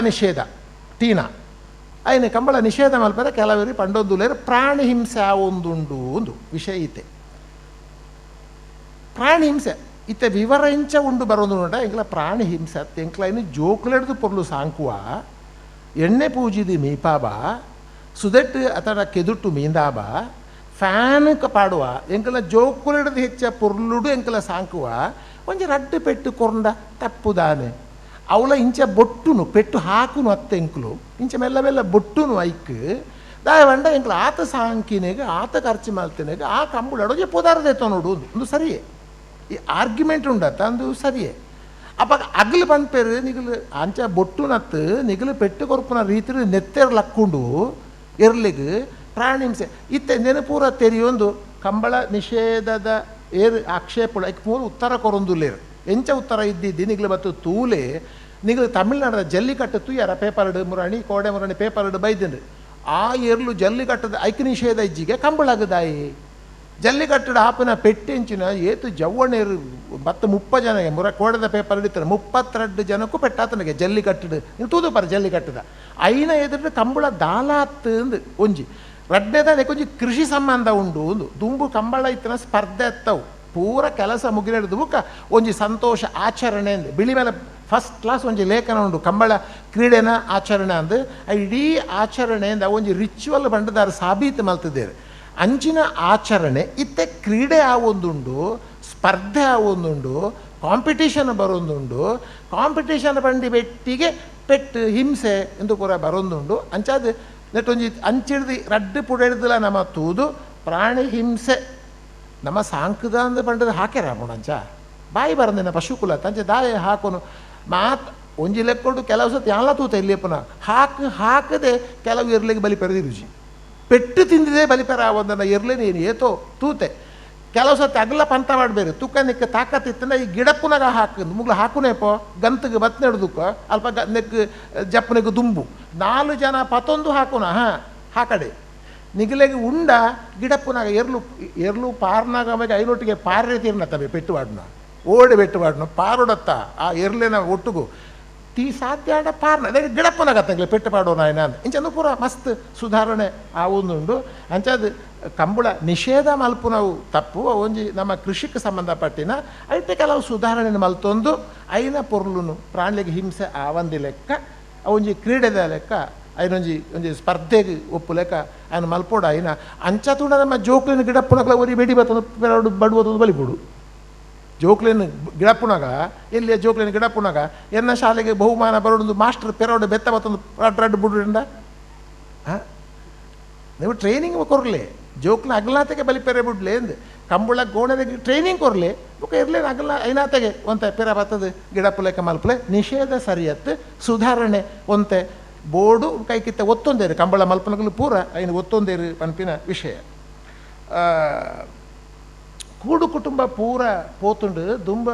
ನಿಷೇಧ ಟೀನಾ ಐನ ಕಂಬಳ ನಿಷೇಧ ಮಲ್ಪರೆ ಕೆಲವರು ಪಂಡೊಂದುಲೇರು ಪ್ರಾಣಿ ಹಿಂಸೆ ಒಂದುಂಡು ಒಂದು ವಿಷಯ ಇತ್ತೆ. ಪ್ರಾಣಿ ಹಿಂಸೆ ಇತ್ತೆ ವಿವರ ಇಂಚ ಉಂಡು ಬರೋದು ಉಂಟ ಎಂಕ್ಲ ಪ್ರಾಣಿ ಹಿಂಸೆ ಎಂಕ್ಲ ಇನ್ನು ಜೋಕುಲೆಡ್ದು ಪೊರ್ಲು ಸಾಂಕುವ, ಎಣ್ಣೆ ಪೂಜಿದು ಮೀಪಾಬ, ಸುದೆಟ್ಟು ಅಥವಾ ಕೆದುಟ್ಟು ಮೀಂದಾಬ, ಫ್ಯಾನ್ ಪಾಡುವ, ಎಂಕಲ ಜೋಕುಲೆಡ್ದು ಹೆಚ್ಚ ಪೊರ್ಲುಡು ಎಂಕಲ ಸಾಂಕುವ, ಒಂಜಿ ರಡ್ಡು ಪೆಟ್ಟು ಕೊರಂಡ ತಪ್ಪುದಾನೆ. ಅವಳ ಇಂಚ ಬೊಟ್ಟುನು ಪೆಟ್ಟು ಹಾಕುನು ಅತ್ತೆ ಎಂಕ್ಲು ಇಂಚ ಮೆಲ್ಲ ಮೆಲ್ಲ ಬೊಟ್ಟುನು ಐಕ್ ದಾಯವಂಡ ಎಂಕ್ಲು ಆತ ಸಾಂಕಿನೆಗೆ ಆತ ಖರ್ಚು ಮಲ್ತಿನೆಗೆ ಆ ಕಂಬುಳಡೊಂಜಿ ಪುದಾರದೆ ನೋಡು ಒಂದು ಸರಿಯೇ ಈ ಆರ್ಗ್ಯುಮೆಂಟ್ ಉಂಡತ್ತ ಅಂದು ಸರಿಯೇ. ಅಪ್ಪ ಅಗ್ಲು ಪನ್ಪೇರು ನಿಗಲು ಅಂಚ ಬೊಟ್ಟುನತ್ತು ನಿಗಲು ಪೆಟ್ಟು ಕೊರ್ಪುನ ರೀತಿಲಿ ನೆತ್ತೆರ್ ಲಕ್ಕುಂಡು ಎರ್ಲಿಗ್ ಪ್ರಾಣಿಹಿಂಸೆ ಇತ್ತೆ ನೆನಪೂರ ತೆರಿಯೊಂದು ಕಂಬಳ ನಿಷೇಧದ ಏರು ಆಕ್ಷೇಪಗಳು ಐಕ್ ಪೂರ ಉತ್ತರ ಕೊರೊಂದುಲ್ಲೇರು. ಎಂಚ ಉತ್ತರ ಇದ್ದಿದ್ದು ನಿಗಲು ಮತ್ತು ತೂಲೆ ನಿಗಲು ತಮಿಳ್ನಾಡದ ಜಲ್ಲಿಕಟ್ಟು ತೂಯರ ಪೇಪರ್ಡ್ ಮುರಾಣಿ ಕೋಡೆ ಮುರಾಣಿ ಪೇಪರ್ಡ್ ಬೈದಿಂಡು ಆ ಎರ್ಲು ಜಲ್ಲಿಕಟ್ಟದ ಐಕ್ ನಿಷೇಧ ಇಜ್ಜಿಗೆ ಕಂಬಳಗದಾಯಿ ಜಲ್ಲಿಕಟ್ಟಡ ಆಪನ ಪೆಟ್ಟೆಂಚಿನ ಏತು ಜವ್ವಣೇರು ಮತ್ತು 30 ಜನ ಮುರ ಕೋಡದ ಪೇಪರ್ ಇಡ್ತಾರೆ 32 ಜನಕ್ಕೂ ಪೆಟ್ಟಾತನಿಗೆ ಜಲ್ಲಿಕಟ್ಟಡು ನೀವು ತೂದು ಪರ ಜಲ್ಲಿಕಟ್ಟದ ಐನ ಎದುರು ಕಂಬಳ ದಾಲಾತ್ ಅಂದು ಒಂಜಿ ರಡ್ಡನೇದ ಒಂಜಿ ಕೃಷಿ ಸಂಬಂಧ ಉಂಡು ಒಂದು ದುಂಬು ಕಂಬಳ ಇತ್ತನ ಸ್ಪರ್ಧೆ ಎತ್ತವು ಪೂರ ಕೆಲಸ ಮುಗಿನೆಡ್ದು ಬುಕ್ಕ ಒಂಜಿ ಸಂತೋಷ ಆಚರಣೆ ಅಂದು ಬಿಳಿ ಮೇಲೆ ಫಸ್ಟ್ ಕ್ಲಾಸ್ ಒಂಜಿ ಲೇಖನ ಉಂಡು ಕಂಬಳ ಕ್ರೀಡೆನ ಆಚರಣೆ ಅಂದು ಆ ಇಡೀ ಆಚರಣೆಯಿಂದ ಒಂಜಿ ರಿಚುವಲ್ ಬಂಡದಾರ ಸಾಬೀತು ಮಲ್ತಿದ್ದೇವೆ. ಅಂಚಿನ ಆಚರಣೆ ಇತ್ತೆ ಕ್ರೀಡೆ ಆವೊಂದುಂಡು, ಸ್ಪರ್ಧೆ ಆವೊಂದುಂಡು, ಕಾಂಪಿಟೇಷನ್ ಬರೋಂದುಂಡು. ಕಾಂಪಿಟೇಷನ್ ಬಂಡಿ ಬೆಟ್ಟಿಗೆ ಪೆಟ್ಟು ಹಿಂಸೆ ಎಂದು ಪೂರ ಬರೋಂದುಂಡು. ಅಂಚಾದ ನೆಟ್ಟೊಂಜಿ ಅಂಚಿಡ್ದು ರಡ್ಡು ಪುಡೆಡ್ದಲ ನಮ್ಮ ತೂದು ಪ್ರಾಣಿ ಹಿಂಸೆ ನಮ್ಮ ಸಾಂಕದ ಅಂದು ಪಂಡದ ಹಾಕ್ಯಾರ ಅಂಚ ಬಾಯಿ ಬರಂದಿನ ಪಶುಕುಲ ತಂಚೆ ದಾಯ ಹಾಕೋನು ಮಾತು ಒಂಜಿ ಲೆಕ್ಕೊಡು ಕೆಲವು ಸತಿ ಎಲ್ಲ ತೂತ ಇಲ್ಲಿ ಪುನಃ ಹಾಕು ಹಾಕದೆ ಕೆಲವು ಇರ್ಲಿಗೆ ಬಲಿ ಪೆರೆದಿ ರುಚಿ ಪೆಟ್ಟು ತಿಂದಿದೆ ಬಲಿಪೆರ ಒಂದನ್ನು ಇರಲಿ ನೀನು ಏತೋ ತೂತೆ ಕೆಲವು ಸತಿ ಅಗಲ ಪಂತ ಮಾಡಬೇರು ತುಕ್ಕ ನಿಕ್ಕ ತಾಕತ್ತಿತ್ತಂದ್ರೆ ಈ ಗಿಡಪ್ಪುನಾಗ ಹಾಕು ಮುಗ್ಲು ಹಾಕುನೇಪೋ ಗಂತಿಗೆ ಬತ್ ನೆಡ್ದುಕ್ಕ ಅಲ್ಪ ಗ ನೆಕ್ ಜಪ್ಪನಿಗೆ ದುಂಬು 4 ಜನ ಪತೊಂದು ಹಾಕುನ ಹಾಂ ಹಾಕಡೆ ನಿಗಲೆಗೆ ಉಂಡ ಗಿಡಪ್ಪುನಾಗ ಎರ್ಲು ಎರ್ಲು ಪಾರ್ನಾಗ ಆಮೇಲೆ ಐನೊಟ್ಟಿಗೆ ಪಾರ್ರೆ ತೀರ್ನ ತಬೆ ಪೆಟ್ಟು ವಾಡ್ನ ಓಡಿ ಪೆಟ್ಟು ವಾಡ್ನ ಪಾರುಡತ್ತ ಆ ಎರ್ಲೆನ ಒಟ್ಟುಗು ತೀ ಸಾಧ್ಯ ಆಡ ಪಾರ್ನ ಅದೇ ಗಿಡಪ್ಪನಾಗ ತಂಗ್ಲೆ ಪೆಟ್ಟು ಪಾಡೋಣ ಏನ ಇಂಚಂದು ಪೂರ ಮಸ್ತ್ ಸುಧಾರಣೆ ಆವೊಂದುಂಡು. ಅಂಚಾದ ಕಂಬಳ ನಿಷೇಧ ಮಲ್ಪುನವು ತಪ್ಪು ಒಂಜಿ ನಮ್ಮ ಕೃಷಿಗೆ ಸಂಬಂಧಪಟ್ಟಿನ ಐತೆ ಕೆಲವು ಸುಧಾರಣೆ ಮಲ್ತೊಂದು ಐನ ಪೊರ್ಲುನು ಪ್ರಾಣಿಗೆ ಹಿಂಸೆ ಆವಂದಿ ಲೆಕ್ಕ ಒಂಜಿ ಕ್ರೀಡೆದ ಲೆಕ್ಕ ಐನೊಂಜಿ ಒಂಜಿ ಸ್ಪರ್ಧೆಗೆ ಒಪ್ಪು ಲೆಕ್ಕ ಐನ ಮಲ್ಪೋಡ ಐನ ಅಂಚ ತೂಡ ನಮ್ಮ ಜೋಕ್ಲಿನ ಗಿಡಪ್ಪನಗಳ ಒರಿ ಬೆಡಿ ಬತ್ತೊಂದು ಬಡುವತ್ತೊಂದು ಬಲಿಪುಡು ಜೋಕ್ಲಿನ ಗಿಡಪ್ಪುನಾಗ ಎಲ್ಲಿಯ ಜೋಕ್ಲಿನ ಗಿಡಪ್ಪುನಾಗ ಎನ್ನ ಶಾಲೆಗೆ ಬಹುಮಾನ ಬರೋಡೊಂದು ಮಾಸ್ಟರ್ ಪೆರೋಡು ಬೆತ್ತ ಬತ್ತೊಂದು ರಡ್ ರಡ್ ಬುಡ್ರಿಂದ ಹಾಂ ನೀವು ಟ್ರೈನಿಂಗ್ ಕೊರಲಿ ಜೋಕ್ನ ಅಗಲಾತೆಗೆ ಬಲಿ ಪೆರೆ ಬಿಡ್ಲಿ ಅಂದು ಕಂಬಳ ಗೋಣೆಗೆ ಟ್ರೈನಿಂಗ್ ಕೊರಲಿ ಬುಕ್ಕ ಇರಲಿ ಅಗಲ ಐನಾತೆಗೆ ಒಂತೆ ಪೆರ ಬತ್ತದ ಗಿಡಪ್ಪು ಲೆಕ್ಕ ಮಲ್ಪಲೆ ನಿಷೇಧ ಸರಿಯತ್ತು ಸುಧಾರಣೆ ಒಂತೆ ಬೋರ್ಡು ಕೈಕಿತ್ತ ಒತ್ತೊಂದೇರು ಕಂಬಳ ಮಲ್ಪನಗಳು ಪೂರ ಐನು ಒತ್ತೊಂದೇರು ಪನ್ಪಿನ ವಿಷಯ. ಕೂಡು ಕುಟುಂಬ ಪೂರ ಪೋತುಂಡು ದುಂಬ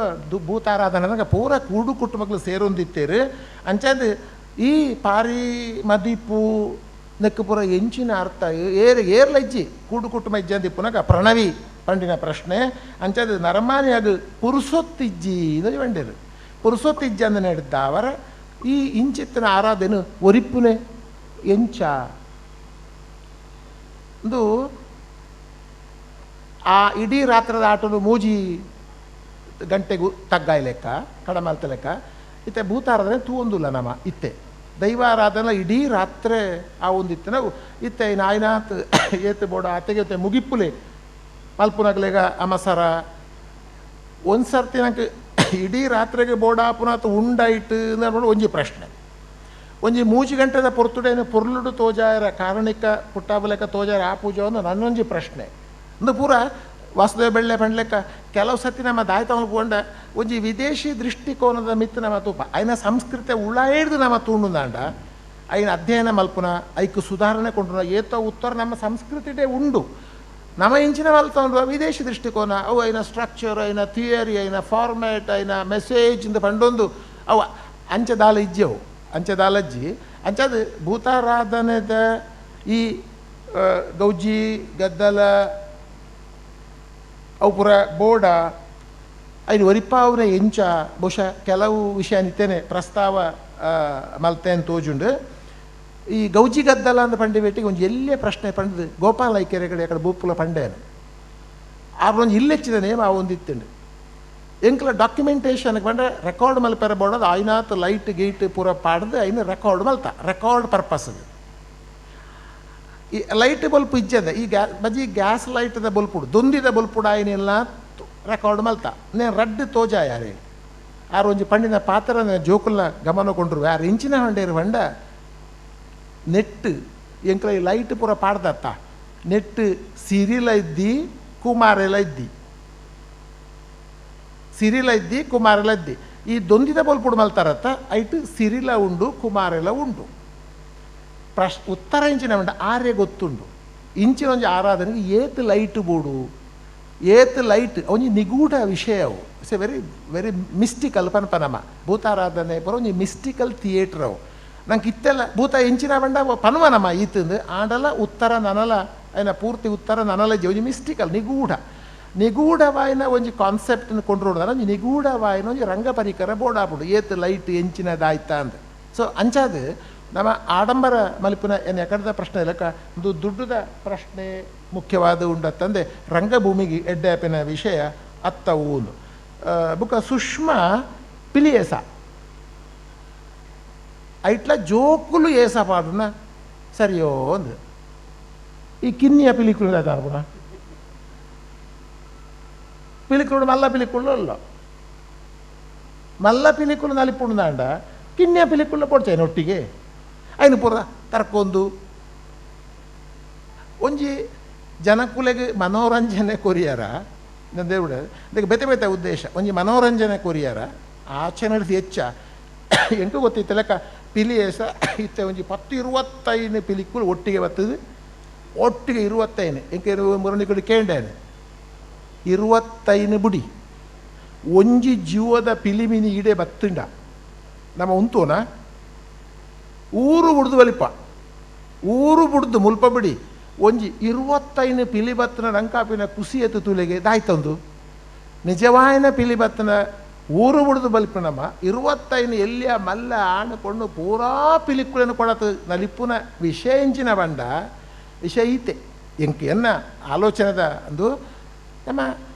ಭೂತಾರಾಧನೆ ಪೂರ ಕೂಡು ಕುಟುಂಬಗಳು ಸೇರೊಂದಿತ್ತೇರು. ಅಂಚಾದ ಈ ಪಾರಿ ಮದಿಪು ನೆಕ್ಕು ಪೂರ ಎಂಚಿನ ಅರ್ಥ ಏರ್ ಏರ್ಲಜ್ಜಿ ಕೂಡು ಕುಟುಂಬ ಇಜ್ಜಂದಿ ಪುನಗ ಪ್ರಣವಿ ಪಂಡಿನ ಪ್ರಶ್ನೆ. ಅಂಚಾದ ನರಮಾನಿಯಾಗ ಪುರುಸೊತ್ತಿಜ್ಜಿ ಇದು ಬಂಡೇರು ಪುರುಸೊತ್ತಿಜ್ಜಿ ಅಂದ ನಡೆದಾವರ ಈ ಇಂಚಿತ್ತಿನ ಆರಾಧನೆ ಒರಿಪುನೆ ಎಂಚ ಒಂದು ಆ ಇಡೀ ರಾತ್ರದ ಆಟನು ಮೂಜಿ ಗಂಟೆಗೂ ತಗ್ಗಾಯಿ ಲೆಕ್ಕ ಕಡಮಲ್ತ ಲೆಕ್ಕ ಇತ್ತೆ ಭೂತಾರಾಧನೆ ತೂವೊಂದುಲ್ಲ ನಮ್ಮ ಇತ್ತೆ ದೈವಾರಾಧನೆ ಇಡೀ ರಾತ್ರಿ ಆ ಒಂದಿತ್ತು ನಾವು ಇತ್ತೆ ನಾಯ್ನಾತ್ ಏತು ಬೋಡ ಆತೆಗೆ ಮುಗಿಪ್ಪುಲೆ ಮಲ್ಪುನಗ್ಲೆಗ ಅಮಸರ ಒಂದು ಸರ್ತಿ ನಂಗೆ ಇಡೀ ರಾತ್ರಿಗೆ ಬೋಡಾಪುನಾತ್ ಉಂಡಾಯಿಟ್ಟು ಅಂದ್ರೆ ಒಂಜಿ ಪ್ರಶ್ನೆ. ಒಂಜಿ ಮೂಜಿ ಗಂಟೆದ ಪೊರ್ತುಡೇನು ಪೊರ್ಲುಡು ತೋಜಾಯರ ಕಾರಣಿಕ ಪುಟ್ಟಾಬಲೆಕ್ಕ ತೋಜಾಯರ ಆ ಪೂಜೆ ಒಂದು ನನ್ನೊಂಜಿ ಪ್ರಶ್ನೆ. ಅಂದು ಪೂರ ವಾಸುದೇವ ಬೆಳ್ಳೆ ಪಂಡ್ಲೆಕ್ಕ ಕೆಲವು ಸತಿ ನಮ್ಮ ದಾಯ್ತವನ್ಕೊಂಡ ಒಂಜಿ ವಿದೇಶಿ ದೃಷ್ಟಿಕೋನದ ಮಿತ್ತು ನಮ್ಮ ತೂಪ ಐನ ಸಂಸ್ಕೃತಿ ಉಳ ಹಿಡ್ದು ನಮ್ಮ ತೂಂಡುಂದಾಂಡ ಐನ ಅಧ್ಯಯನ ಮಲ್ಪುನ ಐಕ್ ಸುಧಾರಣೆ ಕೊಂಡುನ ಏತೋ ಉತ್ತರ ನಮ್ಮ ಸಂಸ್ಕೃತಿಟೇ ಉಂಡು. ನಮ್ಮ ಇಂಚಿನ ಮಲ್ತೊಂಡು ವಿದೇಶಿ ದೃಷ್ಟಿಕೋನ ಅವು ಐನ ಸ್ಟ್ರಕ್ಚರ್ ಐನ ಥಿಯರಿ ಐನ ಫಾರ್ಮ್ಯಾಟ್ ಐನ ಮೆಸೇಜ್ ಇಂದ ಪಂಡೊಂದು ಅವು ಅಂಚದಾಲ ಇಜ್ಜವು ಅಂಚದಾಲಜ್ಜಿ ಅಂಚದ ಭೂತಾರಾಧನೆದ ಈ ಗೌಜಿ ಗದ್ದಲ ಅವು ಪೂರ ಬೋಡ ಐನು ಒರಿಪಾವುನ ಎಂಚ ಬಹುಶಃ ಕೆಲವು ವಿಷಯ ನಿತ್ತೇನೆ ಪ್ರಸ್ತಾವ ಮಲ್ತೇನ್ ತೋಜುಂಡು. ಈ ಗೌಜಿ ಗದ್ದಲ ಅಂದ ಪಂಡೆ ಬೇಟಿಗೆ ಒಂಜಿ ಎಲ್ಲೇ ಪ್ರಶ್ನೆ ಪಂಡ್ದು ಗೋಪಾಲ ಐಕೆರೆ ಕಡೆ ಅಕಡೆ ಬೂಪುಲ ಪಂಡೇನು ಆರು ಒಂಜಿ ಇಲ್ಲೆಚ್ಚಿದ ನೇಮ ಆ ಒಂದಿತ್ತುಂಡು. ಎಂಕ್ಲ ಡಾಕ್ಯುಮೆಂಟೇಷನ್ ಪಂಡ ರೆಕಾರ್ಡ್ ಮಲ್ಪೆರ ಬೋಡೋದು ಆಯ್ನಾತ್ ಲೈಟ್ ಗೀಟ್ ಪೂರ ಪಾಡ್ದು ಐನು ರೆಕಾರ್ಡ್ ಮಲ್ತ ರೆಕಾರ್ಡ್ ಪರ್ಪಸ್. ಈ ಲೈಟ್ ಬಲ್ಪ್ ಇಜ್ಜದ ಈ ಗ್ಯಾ ಬಜಿ ಗ್ಯಾಸ್ ಲೈಟ್ದ ಬಲ್ಪುಡು ದೊಂದಿದ ಬಲ್ಪುಡು ಆಯ್ನೆಲ್ಲ ರೆಕಾರ್ಡ್ ಮಲ್ತ ನೇನು ರಡ್ಡು ತೋಜಾಯಾರೆ ಆರು ಒಂಜಿ ಪಂಡಿನ ಪಾತ್ರ ಜೋಕುಲ್ನ ಗಮನ ಕೊಂಡ್ರು ಯಾರು ಇಂಚಿನ ಹಂಡೇರು ಪಂಡ ನೆಟ್ಟು ಎಂಕ್ಲ ಈ ಲೈಟ್ ಪೂರ ಪಾಡ್ದತ್ತ ನೆಟ್ಟು ಸಿರಿಲ ಇದ್ದಿ ಕುಮಾರೆಲ ಇದ್ದಿ ಸಿರಿಲ ಇದ್ದಿ ಕುಮಾರೆಲ ಇದ್ದಿ ಈ ದೊಂದಿದ ಬಲ್ಪುಡು ಮಲ್ತಾರತ್ತ ಐಟ್ ಸಿರಿಲ ಉಂಡು ಕುಮಾರೆಲ ಉಂಡು. ಉತ್ತರ ಇಂಚಿನ ಉಂಡು ಆರ್ಯ ಗೊತ್ತುಂಡು ಇಂಚಿನ ಒಂಜಿ ಆರಾಧನೆಗೆ ಏತ್ ಲೈಟ್ ಬೋಡು ಏತ್ ಲೈಟ್ ಒಂಜಿ ನಿಗೂಢ ವಿಷಯ ಅವು. It's a very very mystical ಪನ್ಪನಮ್ಮ ಭೂತಾರಾಧನೆ ಪೂರ ಒಂಜಿ ಮಿಸ್ಟಿಕಲ್ ಥಿಯೇಟ್ರ್ ಅವು. ನಂಗೆ ಇತ್ತೆಲ್ಲ ಭೂತ ಇಂಚಿನ ಬಂಡ ಪನ್ವನಮ್ಮ ಈತಂದು ಆಂಡಲ ಉತ್ತರ ನನಲ ಐನ ಪೂರ್ತಿ ಉತ್ತರ ನನಲ ಒಂಜಿ ಮಿಸ್ಟಿಕಲ್ ನಿಗೂಢ ನಿಗೂಢವಾಯಿನ ಒಂಜಿ ಕಾನ್ಸೆಪ್ಟ್ನ ಕೊಂಡ್ರೋಡ ಒಂಜಿ ನಿಗೂಢವಾಯಿನ ಒಂಜಿ ರಂಗ ಪರಿಕರ ಬೋಡಾಪುಡು ಏತ್ ಲೈಟ್ ಎಂಚಿನದಾಯ್ತಾ ಅಂದ್. ಸೊ ಅಂಚಾದ ನಮ್ಮ ಆಡಂಬರ ಮಲ್ಪಿನ ಏನು ಎಕಡದ ಪ್ರಶ್ನೆ ಇಲ್ಲಕ್ಕ ಒಂದು ದುಡ್ಡುದ ಪ್ರಶ್ನೆ ಮುಖ್ಯವಾದ ಉಂಡತ್ತಂದೆ ರಂಗಭೂಮಿಗೆ ಎಡ್ಡೆ ವಿಷಯ ಅತ್ತವೂನು. ಬುಕ್ಕ ಸುಷ್ಮಾ ಪಿಲಿಯೇಸ ಐಟ್ಲ ಜೋಕುಲು ಏಸ ಪಾಡುನ ಸರಿಯೋ ಅಂದು ಈ ಕಿನ್ನಿಯ ಪಿಲಿಕುಲು ದಾದ ಪಿಲಿಕುಲು ಮಲ್ಲ ಪಿಲಿಕುಲು ಅಲ್ಲ ಮಲ್ಲ ಪಿಲಿಕುಲು ನಲಿಪುಂಡಾಂಡ ಕಿನ್ನಿಯ ಪಿಲಿಕುಲು ಪೊಡ್ಚೇನು ಒಟ್ಟಿಗೆ ಐನು ಪೂರ ತರ್ಕೊಂದು ಒಂಜಿ ಜನಕುಲೆಗೆ ಮನೋರಂಜನೆ ಕೊರಿಯರ ದೇವುಡ ಅದಕ್ಕೆ ಬೇತೆ ಬೇತೆ ಉದ್ದೇಶ ಒಂಜಿ ಮನೋರಂಜನೆ ಕೊರಿಯರ ಆಚೆ ನಡೆಸಿ ಹೆಚ್ಚ ಎಂಟು ಗೊತ್ತಿತ್ತು ಲೆಕ್ಕ ಪಿಲಿಯೇಸ ಇತ್ತೆ ಒಂಜಿ 10 25 ಪಿಲಿಕುಲು ಒಟ್ಟಿಗೆ ಬರ್ತದೆ ಒಟ್ಟಿಗೆ 25 ಎಂಕೆ ಮುರಳಿ ಕಡೆ ಕೇಂಡೇನೆ 25 ಬುಡಿ ಒಂಜಿ ಜೀವದ ಪಿಲಿಮಿನಿ ಈಡೆ ಬತ್ತುಂಡ ನಮ್ಮ ಉಂತೋನ ಊರು ಬುಡ್ದು ಬಲಿಪ ಊರು ಬುಡ್ದು ಮುಲ್ಪ ಬಿಡಿ ಒಂಜಿ 25 ಪಿಲಿ ಬತ್ತನ ರಂಕಾಪಿನ ಕುಸಿ ಎತ್ತು ತುಲೆಗೆ ದಾಯ್ತಂದು ನಿಜವಾಯಿನ ಪಿಲಿ ಬತ್ತನ ಊರು ಬುಡ್ದು ಬಲಿಪನಮ್ಮ 25 ಎಲ್ಲಿಯ ಮಲ್ಲ ಆಣು ಪೂರಾ ಪಿಲಿಕುలను ಕೊಡತು ನಲಿಪುನ ವಿಷಯ ಇಂಚಿನ ಬಂಡ ವಿಷಯ ಈತೆ ಎಂಕ್ ಎನ್ನ ಆಲೋಚನೆದ ಅಂದು ನಮ್ಮ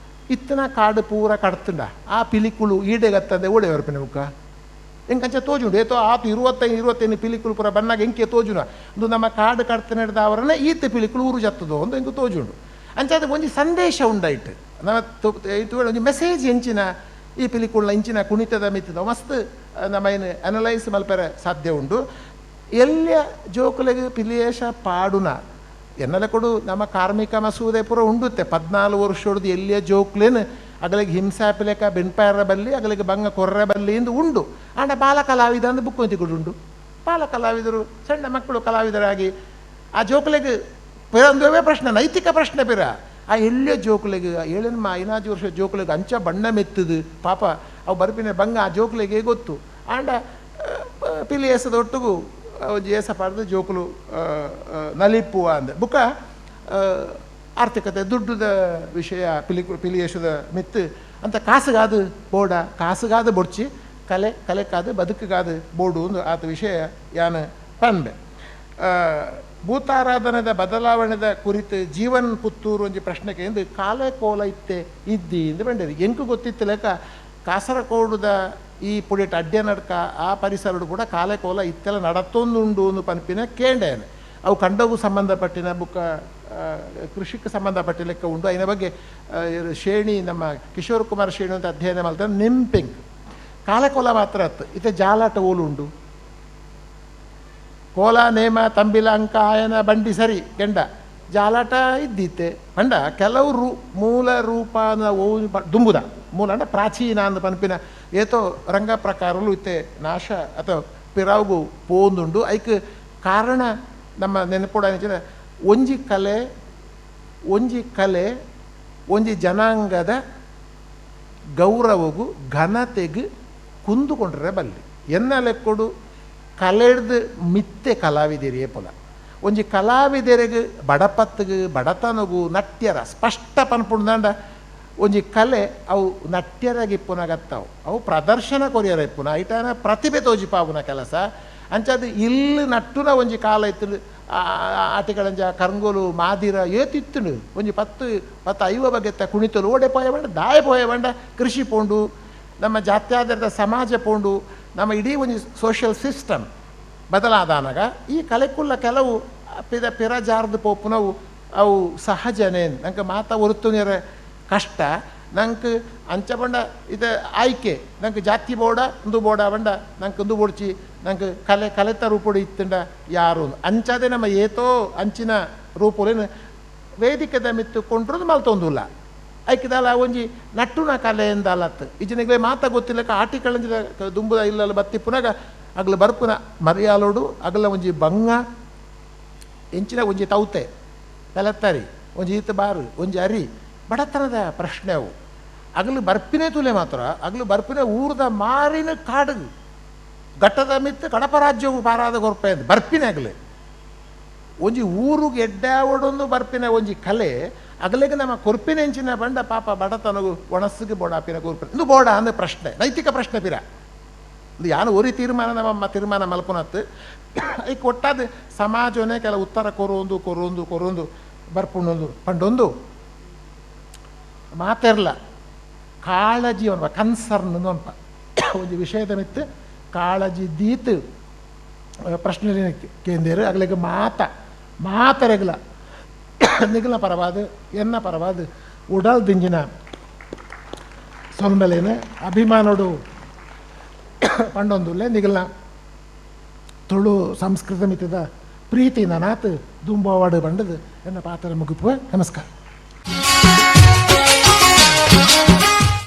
ಇತ್ತನ ಕಾಡು ಪೂರ ಕಡ್ತುಂಡ ಆ ಪಿಲಿಕುಳು ಈಡೆಗತ್ತದೆ ಓಡೆ ಬರ್ಪಿನ ಮುಖ ಎಂಕಂಚ ತೋಜುಂಡು ಏತೋ ಆತು 25 25 ಪಿಲಿಕುಳು ಪೂರ ಬನ್ನಾಗ ಎಂಕೆ ತೋಜುನ ಒಂದು ನಮ್ಮ ಕಾಡು ಕಡ್ತ ನಡೆದ ಅವರನ್ನ ಈತ ಪಿಲಿಕುಳು ಊರು ಜತ್ತದೋ ಒಂದು ಎಂಕು ತೋಜುಂಡು. ಅಂಚಾದ ಒಂಜಿ ಸಂದೇಶ ಉಂಡಾಯ್ತು ನಮ್ಮ ಒಂಜಿ ಮೆಸೇಜ್ ಎಂಚಿನ ಈ ಪಿಲಿಕುಳ್ನ ಇಂಚಿನ ಕುಣಿತದ ಮಿತ್ತದ ಮಸ್ತ್ ನಮ್ಮ ಏನು ಅನಲೈಸ್ ಮಲ್ಪರೆ ಸಾಧ್ಯ ಉಂಡು. ಎಲ್ಲಿಯ ಜೋಕುಲೆಗೆ ಪಿಲಿಯೇಶ ಪಾಡುನ ಎನ್ನೆಲ್ಲ ಕೊಡು ನಮ್ಮ ಕಾರ್ಮಿಕ ಮಸೂದೆ ಪೂರ ಉಂಡುತ್ತೆ 14 ವರ್ಷ ಎಲ್ಲಿಯ ಜೋಕ್ಲೇನು ಅಗಲಿಗೆ ಹಿಂಸೆ ಪಿಲೇಕ ಬೆನ್ಪಾರ ಬಲ್ಲಿ ಅಗಲಿಗೆ ಬಂಗ ಕೊರ್ರೆ ಬಲ್ಲಿ ಎಂದು ಉಂಡು. ಆಂಡ ಬಾಲ ಕಲಾವಿದ ಅಂದು ಬುಕ್ ಉಂಟು ಬಾಲ ಕಲಾವಿದರು ಸಣ್ಣ ಮಕ್ಕಳು ಕಲಾವಿದರಾಗಿ ಆ ಜೋಕ್ಲೆಗೆ ಪಿರಂದುವೇ ಪ್ರಶ್ನೆ ನೈತಿಕ ಪ್ರಶ್ನೆ ಪಿರ ಆ ಎಲ್ಲಿಯ ಜೋಕ್ಲೆಗೆ ಏಳೆನ್ಮ 5 ವರ್ಷ ಜೋಕ್ಲೆಗೆ ಅಂಚ ಬಣ್ಣ ಮೆತ್ತದು ಪಾಪ ಅವು ಬರ್ಪಿನ ಬಂಗ ಆ ಜೋಕ್ಲೆಗೆ ಗೊತ್ತು. ಆಂಡ ಪಿಲಿ ಏಸದ ಒಟ್ಟಿಗೂ ಒಂಜಿ ಏಸ ಪಾಡ್ದು ಜೋಕುಲು ನಲಿಪುವ ಅಂದ ಬುಕ್ಕ ಆರ್ಥಿಕತೆ ದುಡ್ಡುದ ವಿಷಯ ಪಿಲಿ ಪಿಲಿಯೇಶದ ಮಿತ್ತು ಅಂತ ಕಾಸುಗಾದು ಬೋಡ ಕಾಸುಗಾದು ಬೊಡ್ಚಿ ಕಲೆ ಕಲೆಕಾದು ಬದುಕುಗಾದು ಬೋಡು ಒಂದು ಆತ ವಿಷಯ ಯಾನ ಪನ್ಬೆ. ಭೂತಾರಾಧನದ ಬದಲಾವಣೆದ ಕುರಿತು ಜೀವನ್ ಪುತ್ತೂರು ಒಂಜಿ ಪ್ರಶ್ನೆಗೆ ಎಂದು ಕಾಲೆ ಕೋಲ ಇತ್ತೆ ಇದ್ದಿ ಎಂದು ಬಂಡೇರಿ ಎಂಕು ಗೊತ್ತಿತ್ತು ಲೆಕ್ಕ ಕಾಸರಕೋಡುದ ಈ ಪುಡಿಟ್ ಅಡ್ಡೆ ನಡ್ಕ ಆ ಪರಿಸರಡು ಕೂಡ ಕಾಲೆ ಕೋಲ ಇತ್ತೆಲ್ಲ ನಡತ್ತೊಂದುಂಡು ಒಂದು ಪನ್ಪಿನ ಕೇಂಡೇನೆ ಅವು ಕಂಡವು ಸಂಬಂಧಪಟ್ಟಿನ ಬುಕ್ಕ ಕೃಷಿಗೆ ಸಂಬಂಧಪಟ್ಟ ಲೆಕ್ಕ ಉಂಡು. ಐನ ಬಗ್ಗೆ ಶೇಣಿ ನಮ್ಮ ಕಿಶೋರ್ ಕುಮಾರ್ ಶೇಣಿ ಅಂತ ಅಧ್ಯಯನ ಮಾಡ್ತಾರೆ ನಿಂಪಿಂಗ್ ಕಾಲಕೋಲ ಮಾತ್ರ ಅತ್ತು ಇತ್ತೆ ಜಾಲಾಟ ಓಲು ಉಂಡು ಕೋಲ ನೇಮ ತಂಬಿಲ ಅಂಕ ಆಯನ ಬಂಡಿ ಸರಿ ಕೆಂಡ ಜಾಲಾಟ ಇದ್ದಿತ್ತೆ ಪಂಡ ಕೆಲವು ಮೂಲ ರೂಪ ದುಂಬುದ ಮೂಲ ಅಂಡ ಪ್ರಾಚೀನ ಅಂದ ಪನ್ಪಿನ ಏತೋ ರಂಗ ಪ್ರಕಾರಲು ಇತ್ತೆ ನಾಶ ಅಥವಾ ಪಿರಾವುಗು ಪೋಂದುಂಡು. ಐಕ್ ಕಾರಣ ನಮ್ಮ ನೆನಪುಡ ಒಂಜಿ ಕಲೆ ಒಂಜಿ ಕಲೆ ಒಂಜಿ ಜನಾಂಗದ ಗೌರವಗೂ ಘನತೆಗೂ ಕುಂದುಕೊಂಡ್ರೆ ಬಲ್ಲಿ ಎನ್ನ ಲೆಕ್ಕೊಡು ಕಲೆಡ್ದು ಮಿತ್ತೆ ಕಲಾವಿದೆರಿಯೇ ಪೊಲ ಒಂಜಿ ಕಲಾವಿದೆರೆಗ್ ಬಡಪತ್ತಿಗೆ ಬಡತನಗು ನಟ್ಯರ ಸ್ಪಷ್ಟ ಪನ್ಪುಂಡಾಂಡ ಒಂಜಿ ಕಲೆ ಅವು ನಟ್ಯರಾಗಿಪ್ಪುನಾಗತ್ತವು ಅವು ಪ್ರದರ್ಶನ ಕೊರಿಯರ ಇಪ್ಪುನ ಐಟನ ಪ್ರತಿಭೆ ತೋಜಿಪಾವುನ ಕೆಲಸ. ಅಂಚಾದ ಇಲ್ಲಿ ನಟ್ಟುನ ಒಂಜಿ ಕಾಲ ಇತ್ತು ಆಟಿಗಳಂಜ ಕರಂಗೋಲು ಮಾದಿರ ಏತಿತ್ತುಂಡು ಒಂಜಿ 10 10 50 ಬಗೆತ್ತ ಕುಣಿತಲು ಓಡೆ ಪೋಯ ಬಂಡ ದಾಯ ಪೋಯ ಬಂಡ ಕೃಷಿ ಪೋಂಡು ನಮ್ಮ ಜಾತ್ಯಾಧಾರಿತ ಸಮಾಜ ಪೋಂಡು ನಮ್ಮ ಇಡೀ ಒಂಜಿ ಸೋಷಿಯಲ್ ಸಿಸ್ಟಮ್ ಬದಲಾದಾನಾಗ ಈ ಕಲೆಕುಲ್ಲ ಕೆಲವು ಪಿರ ಪಿರಜಾರ್ದು ಪೋಪುನವು ಅವು ಸಹಜನೇ. ನಂಗೆ ಮಾತಾ ಒರುತ್ತುನಿರ ಕಷ್ಟ ನಂಗೆ ಅಂಚ ಬಂಡ ಇದು ಆಯ್ಕೆ ನಂಗೆ ಜಾತಿ ಬೋಡ ಇಂದು ಬೋಡ ಬಂಡ ನಂಗೆ ಇಂದು ಬೋಡ್ಚಿ ನಂಗೆ ಕಲೆ ಕಲೆತ ರೂಪುಡು ಇತ್ತಂಡ ಯಾರು ಅಂಚಾದೆ ನಮ್ಮ ಏತೋ ಅಂಚಿನ ರೂಪುಲೇನು ವೇದಿಕೆದ ಮಿತ್ತು ಕೊಂಡ್ರದು ಮಲ್ತೊಂದುಲ್ಲ ಐಕಿದಲ್ಲ ಒಂಜಿ ನಟ್ಟುನ ಕಲೆ ಎಂದಲತ್ತು ಇಜನಿಗೆ ಮಾತಾ ಗೊತ್ತಿಲ್ಲಕ ಆಟಿಕಳಂಜಿದ ದುಂಬುದ ಇಲ್ಲಲ್ಲ ಬತ್ತಿ ಪುನಗ ಅಗಲ ಬರ್ಪುನ ಮರಿಯಾಲೋಡು ಅಗಲ ಒಂಜಿ ಬಂಗ ಎಂಚಿನ ಒಂಜಿ ತೌತೆ ಪೆಲತ್ತರಿ ಒಂಜಿ ಈತ ಬಾರು ಒಂಜಿ ಅರಿ ಬಡತನದ ಪ್ರಶ್ನೆ ಅವು. ಅಗಲು ಬರ್ಪಿನೇ ತುಲೆ ಮಾತ್ರ ಅಗಲು ಬರ್ಪಿನೇ ಊರದ ಮಾರಿನ ಕಾಡು ಘಟ್ಟದ ಮಿತ್ತು ಕಡಪ ರಾಜ್ಯವು ಪಾರಾದ ಗೊರ್ಪೆ ಅಂತ ಬರ್ಪಿನೇ ಅಗಲು ಒಂಜಿ ಊರಿಗೆ ಎಡ್ಡಾವಡೊಂದು ಬರ್ಪಿನ ಒಂಜಿ ಕಲೆ ಅಗಲಿಗೆ ನಮ್ಮ ಕೊರ್ಪಿನ ಎಂಚಿನ ಬಂಡ ಪಾಪ ಬಡತನಗು ಒಣಸ್ಸಿಗೆ ಬೋಡಾಪಿನ ಕೊರ್ಪಿನ ಇಂದು ಬೋಡ ಅಂದರೆ ಪ್ರಶ್ನೆ ನೈತಿಕ ಪ್ರಶ್ನೆ ಪಿರ ಇದು ಯಾನು ಒರಿ ತೀರ್ಮಾನ ನಮ್ಮ ತೀರ್ಮಾನ ಮಲ್ಪುನತ್ತು ಈಗ ಒಟ್ಟಾದ ಸಮಾಜವೇ ಕೆಲ ಉತ್ತರ ಕೊರೊಂದು ಕೊರೊಂದು ಕೊರೊಂದು ಬರ್ಪುಣೊಂದು ಪಂಡೊಂದು ಮಾತೆರ್ಲ ಕಾಳಜಿ ಅನ್ಪ ಕನ್ಸರ್ನ್ ಅನ್ಪ ಒಂಜಿ ವಿಷಯದ ಮಿತ್ತು ಕಾಳಜಿ ದೀತ್ ಪ್ರಶ್ನೆ ಕೇಂದೇರು ಅಗಲಿಗೆ ಮಾತ ಮಾತರೆಗಲ ನಿಗಲ ಪರವಾದ ಎನ್ನ ಪರವಾದ ಉಡಲ್ ದಿಂಜಿನ ಸೊಲ್ಮೆಲೇನ ಅಭಿಮಾನೋಡು ಪಂಡೊಂದುಲ್ಲೆ ನಿಗಲ್ನ ತುಳು ಸಂಸ್ಕೃತ ಮಿತ್ತದ ಪ್ರೀತಿ ನಾನಾತ್ ದುಂಬವಾಡು ಬಂಡದು ಎನ್ನ ಪಾತ್ರ ಮುಗಿಪುವ. ನಮಸ್ಕಾರ.